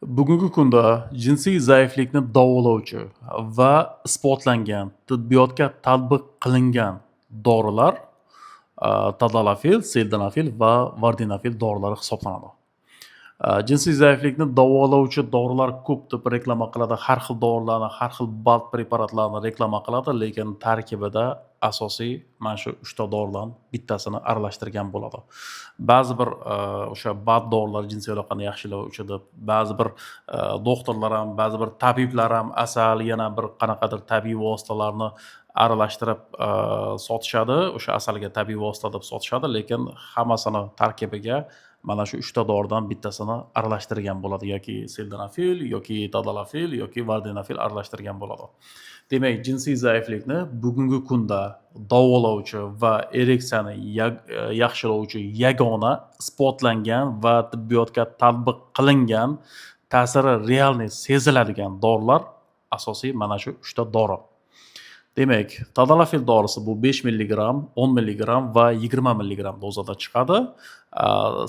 Bugungi kunda jinsiy zaiflikni davolovchi va isbotlangan, tibbiyotga tatbiq qilingan dorilar tadalafil, sildenafil va vardenafil dorilari hisoblanadi. Jinsiy zaiflikni davolovchi dorilar ko'p deb reklama qiladi. Har xil dorilarni, har xil BAD preparatlarni reklama qiladi, lekin tarkibida asosiy mana shu 3 ta doridan bittasini aralashtirgan bo'ladi. Ba'zi bir o'sha BAD dorilar jinsiy aloqani yaxshilovchi deb, ba'zi bir doktorlar ham, ba'zi bir tabiblar ham asal, yana bir qanaqadir tabiiy vositalarni aralashtirib sotishadi. O'sha asalga tabiiy vosita deb sotishadi, lekin hammasini tarkibiga mana shu 3 ta doridan bittasini aralashtirgan bo'ladi, yoki sildenafil, yoki tadalafil, yoki vardenafil aralashtirgan bo'ladi. Demak, jinsiy zaiflikni bugungi kunda davolovchi va ereksiyani yaxshilovchi yagona isbotlangan va tibbiyotga tatbiq qilingan, ta'siri реальный seziladigan dorilar asosiy mana shu 3 ta dori. Demak, tadalafil dorisi bu 5 milligramm, 10 milligramm va 20 milligramm dozada chiqadi.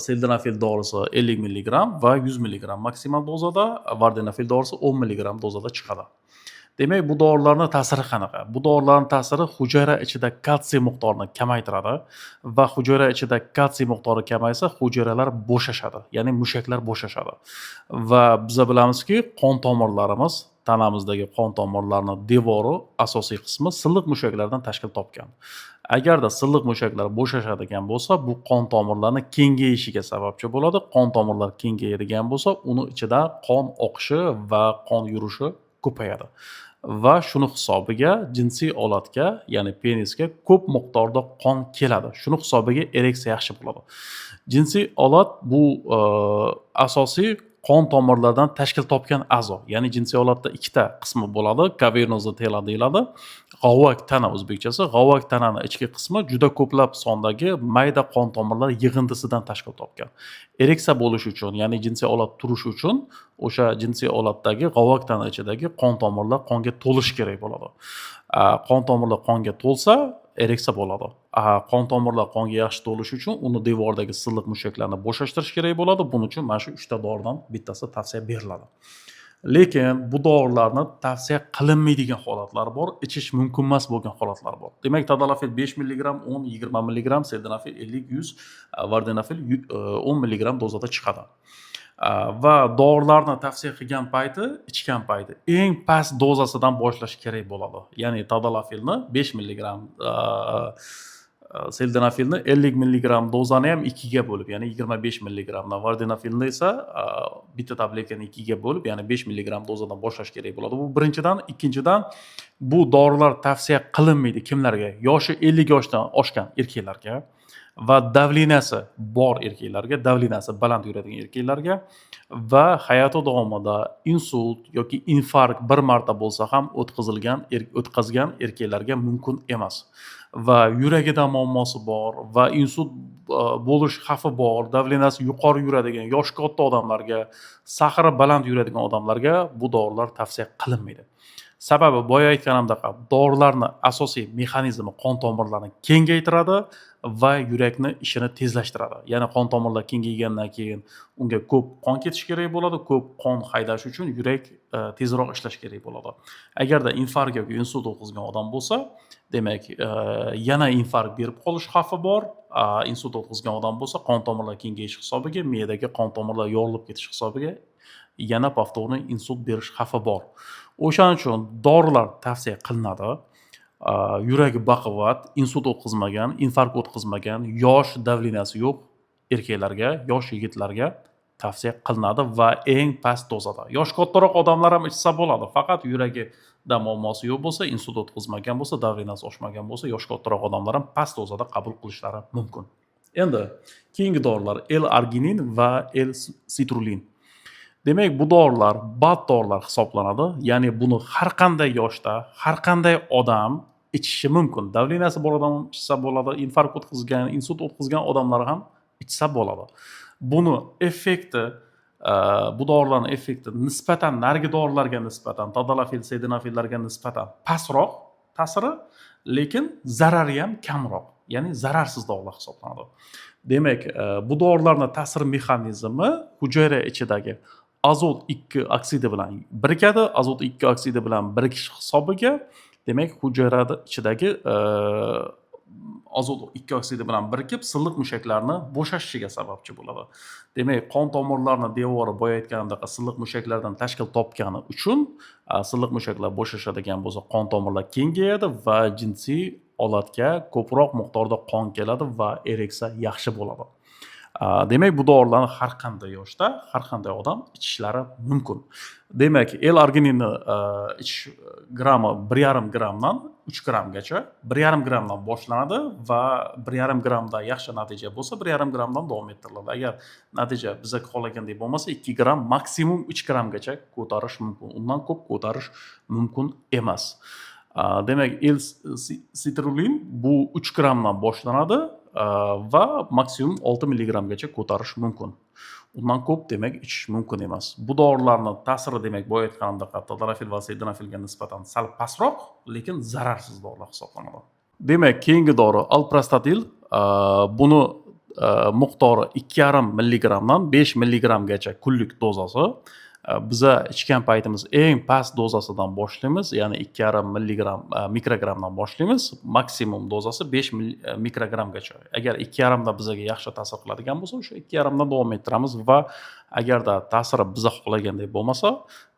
Sildenafil dorisi 50 milligramm va 100 milligramm maksimal dozada, vardenafil dorisi 10 milligramm dozada chiqadi. Demak, bu dorilarni ta'siri qanaqa? Bu dorilarning ta'siri hujayra ichida kalsiy miqdorini kamaytiradi va hujayra ichida kalsiy miqdori kamaysa, hujayralar bo'shashadi, ya'ni mushaklar bo'shashadi. Va biza bilamizki, qon tomirlarimiz, tanamizdagi qon tomirlarini devori asosiy qismi silliq mushaklardan tashkil topgan. Agarda silliq mushaklar bo'shashadigan bo'lsa, bu qon tomirlarni kengayishiga sababchi bo'ladi. Qon tomirlar kengayadigan bo'lsa, uni ichida qon oqishi va qon yurishi ko'payadi. Va shuni hisobiga jinsiy olatga, ya'ni penisga ko'p miqdorda qon keladi. Shuni hisobiga ereksiya yaxshi bo'ladi. Jinsiy olat bu asosiy qon tomirlardan tashkil topgan a'zo. Ya'ni jinsiy olatda ikkita qismi bo'ladi. Кавернозное тело deyiladi. G'ovak tana o'zbekchasi. G'ovak tanani ichki qismi juda ko'plab sondagi mayda qon tomirlar yig'indisidan tashkil topgan. Ereksiya bo'lishi uchun, ya'ni jinsiy olat turishi uchun o'sha jinsiy olatdagi g'ovak tana ichidagi qon tomirlar qonga to'lishi kerak bo'ladi. Qon tomirlar qonga to'lsa, ereksiya bo'ladi. Qon tomirlar qonga yaxshi to'lishi uchun uni devoridagi silliq mushaklarni bo'shashtirish kerak bo'ladi. Buning uchun mana shu 3 ta doridan bittasi tavsiya beriladi. Lekin bu dorilarni tavsiya qilinmaydigan holatlar bor, ichish mumkin emas bo'lgan holatlar bor. Demak, tadalafil 5 milligramm, 10, 20 milligramm, sildenafil 50, 100, vardenafil 10 milligramm dozada chiqadi. Va dorilarni tavsiya qilgan payti, ichgan payti eng past dozasidan boshlash kerak bo'ladi. Ya'ni tadalafilni 5 milligramm, sildenafilni 50 milligramm dozani ham ikkiga bo'lib, ya'ni 25 milligrammdan, vardenafilni esa bitta tabletkani ikkiga bo'lib, ya'ni 5 milligramm dozadan boshlash kerak bo'ladi. Bu birinchidan, ikkinchidan, bu dorilar tavsiya qilinmaydi kimlarga? Yoshi 50 yoshdan oshgan erkaklarga va давления si bor erkaklarga, давления si baland yuradigan erkaklarga va hayoti davomida insult yoki infarkt bir marta bo'lsa ham o'tkazgan erkaklarga mumkin emas. Va yuragida muammosi bor va insult bo'lish xavfi bor, давления si yuqori yuradigan, yoshi katta odamlarga, сахар i baland yuradigan odamlarga bu dorilar tavsiya qilinmaydi. Sababi boya aytganimdek, dorilarni asosiy mexanizmi qon tomirlarini kengaytiradi va yurakni ishini tezlashtiradi. Ya'ni qon tomirlar kengaygandan keyin unga ko'p qon ketishi kerak bo'ladi, ko'p qon haydash uchun yurak tezroq ishlashi kerak bo'ladi. Agarda infarkt yoki insult o'tkazgan odam bo'lsa, demak, yana infarkt berib qolish xavfi bor. Insult o'tkazgan odam bo'lsa, qon tomirlar kengayishi hisobiga miyadagi qon tomirlar yorilib ketishi hisobiga yana повторный insult berish xavfi bor. O'shaning uchun dorilar tavsiya qilinadi. Yuragi baquvvat, insult o'tkazmagan, infarkt o'tkazmagan, yosh, давления si yo'q erkaklarga, yosh yigitlarga tavsiya qilinadi va eng past dozada. Yoshi kattaroq odamlar ham ichsa bo'ladi. Faqat yuragida muammosi yo'q bo'lsa, insult o'tkazmagan bo'lsa, давления si oshmagan bo'lsa, yoshi kattaroq odamlar ham past dozada qabul qilishlari mumkin. Endi keyingi dorilar L-arginin va L-sitrulin. Demak, bu dorilar BAD dorilar hisoblanadi. Ya'ni buni har qanday yoshda, har qanday odam ichishi mumkin. Давления si bor odam ham ichsa bo'ladi, infarkt o'tkazgan, insult o'tkazgan odamlar ham ichsa bo'ladi. Buni effekti, bu dorilarning effekti nisbatan narigi dorilarga nisbatan, tadalafil, sildenafillarga nisbatan pastroq ta'siri, lekin zarari ham kamroq. Ya'ni zararsiz dorilar hisoblanadi. Demak, bu dorilarning ta'sir mexanizmi hujayra ichidagi Azot 2 oksidi bilan birikadi. Azot 2 oksidi bilan birikish hisobiga, demak, hujayrada ichidagi azot 2 oksidi bilan birikib, silliq mushaklarni bo'shashishiga sababchi bo'ladi. Demak, qon tomirlarini devori, boya aytganimdek, silliq mushaklardan tashkil topgani uchun silliq mushaklar bo'shashadigan bo'lsa, qon tomirlar kengayadi va jinsiy olatga ko'proq miqdorda qon keladi va ereksiya yaxshi bo'ladi. Demak, bu dorilarni har qanday yoshda har qanday odam ichishlari mumkin. Demak, L-argininni ichish grammi 1,5 grammdan 3 grammgacha, 1,5 grammdan boshlanadi va 1,5 grammda yaxshi natija bo'lsa, 1,5 grammdan davom ettiriladi. Agar natija biza xohlagandek bo'lmasa, 2 gramm, maksimum 3 grammgacha ko'tarish mumkin, undan ko'p ko'tarish mumkin emas. Demak, L-sitrulin bu 3 grammdan boshlanadi va maksimum 6 milligrammgacha ko'tarish mumkin. Undan ko'p, demak, ichish mumkin emas. Bu dorilarni ta'siri, demak, boya aytganimdek, tadalafil va sildenafilga nisbatan sal pastroq, lekin zararsiz dorilar hisoblanadi. Demak, keyingi dori alprostatil. Buni miqdori 2,5 milligrammdan 5 milligrammgacha kunlik dozasi. Biza ichgan paytimiz eng past dozasidan boshlaymiz, ya'ni 2,5 milligramm, mikrogrammdan boshlaymiz, maksimum dozasi 5 mikrogrammgacha. Agar 2,5da bizaga yaxshi ta'sir qiladigan bo'lsa, o'sha 2,5dan davom ettiramiz va agarda ta'siri biza xohlagandek bo'lmasa,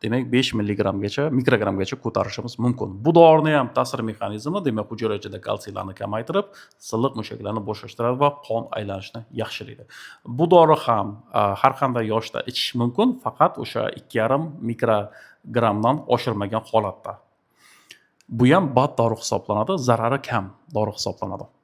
demak, 5 milligrammgacha, mikrogrammgacha ko'tarishimiz mumkin. Bu dorini ham ta'sir mexanizmi, demak, hujayra ichida kalsiylarni kamaytirib, silliq mushaklarni bo'shashtiradi va qon aylanishini yaxshilaydi. Bu dori ham har qanday yoshda ichish mumkin, faqat o'sha 2,5 mikrogrammdan oshirmagan holatda. Bu ham БАД dori hisoblanadi, zarari kam dori hisoblanadi.